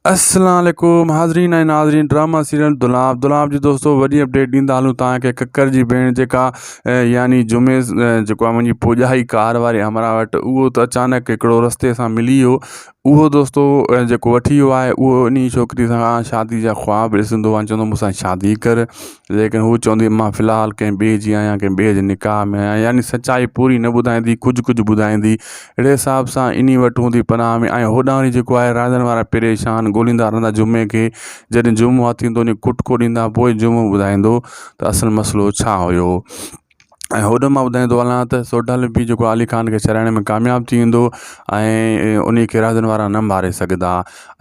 السلام عليڪم حاضرين ۽ ناظرين ڊراما سيريل دولاب دولاب جي دوستو وڏي اپڊيٽ ڏيندا هلون توهان کي ڪڪر جي ڀيڻ جيڪا يعني جمعي جيڪو آهي منهنجي پوڄائي ڪار واري همراهه وٽ اهو ته اچانڪ هڪڙو رستي سان ملي ويو اهو دوستو جيڪو وٺي ويو آهي اهو انهي ڇوڪري سان شادي جا خواب ڏسندو آهي چوندو مون سان شادي ڪر ليڪن هو چوندي مان في الحال ڪنهن ٻئي جي آهيان ڪنهن ٻئي جي نڪاح ۾ آهيان يعني سچائي پوري نه ٻڌائيندي ڪجهه ڪجهه ٻڌائيندي اهڙي حساب سان انهي وٽ هوندي پناهه ۾ ۽ هوڏانهن وري جيڪو آهي راڄن وارا پريشان ڳوليندا رهندا جمعي کي جڏهن جمعو هٿ ايندو وڃي ڪٽڪو ڏيندا پوء جمعو ٻڌائيندو ته اصل مسئلو ڇا هيو ۽ هوڏ مان ٻڌائيندو هلان ته سوڍل به جيڪو علي خان کي ڇڏائڻ ۾ ڪامياب ٿي ويندو ۽ انهي کي راڄن وارا نه ماري سگهندا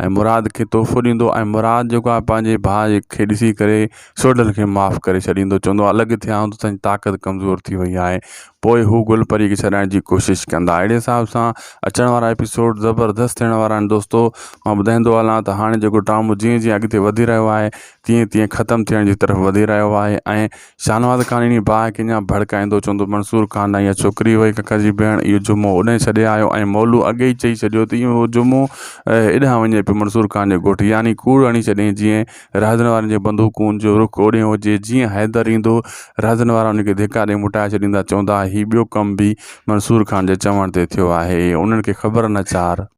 ۽ مراد کي تحفو ڏيندو ۽ مراد جيڪو آهي پنهنجي ڀاء کي ڏسي ڪري سوڍل کي معاف ڪري ڇڏيندو چوندو الڳ ٿيا آهيون ته تنهنجي طاقت ڪمزور ٿي وئي آهي پوء هو گل پري کي ڇڏائڻ جي ڪوشش ڪندا اهڙي حساب سان اچڻ وارا ايپيسوڊ زبردست ٿيڻ وارا آهن دوستو مان ٻڌائيندو هلان ته هاڻي جيڪو ڊرامو جيئن جيئن اڳتي وڌي رهيو آهي تيئن تيئن ختم ٿيڻ جي طرف وڌي رهيو آهي ۽ شاهنواز خان انهيء باهه کي اڃا ڀڙڪائيندو چوندو، منصور خان ڏانهن اها ڇوڪري وئي ڪڪر جي ڀيڻ اهو جمعو اوڏانهن ڇڏي آيو ۽ مولو اڳي ئي چئي ڇڏيو ته اهو جمعو ايڏانهن وڃي پيو منصور خان جي ڳوٺ يعني ڪوڙ هڻي ڇڏيائين جيئن رهزن وارن جي بندوقن جو رخ اوڏانهن هجي جيئن حيدر ايندو رهزن وارا ان کي ڌڪا ڏئي موٽائي ڇڏيندا چوندا هي ٻيو ڪم به منصور خان جي چوڻ تي ٿيو آهي انهن کي خبر نه چار.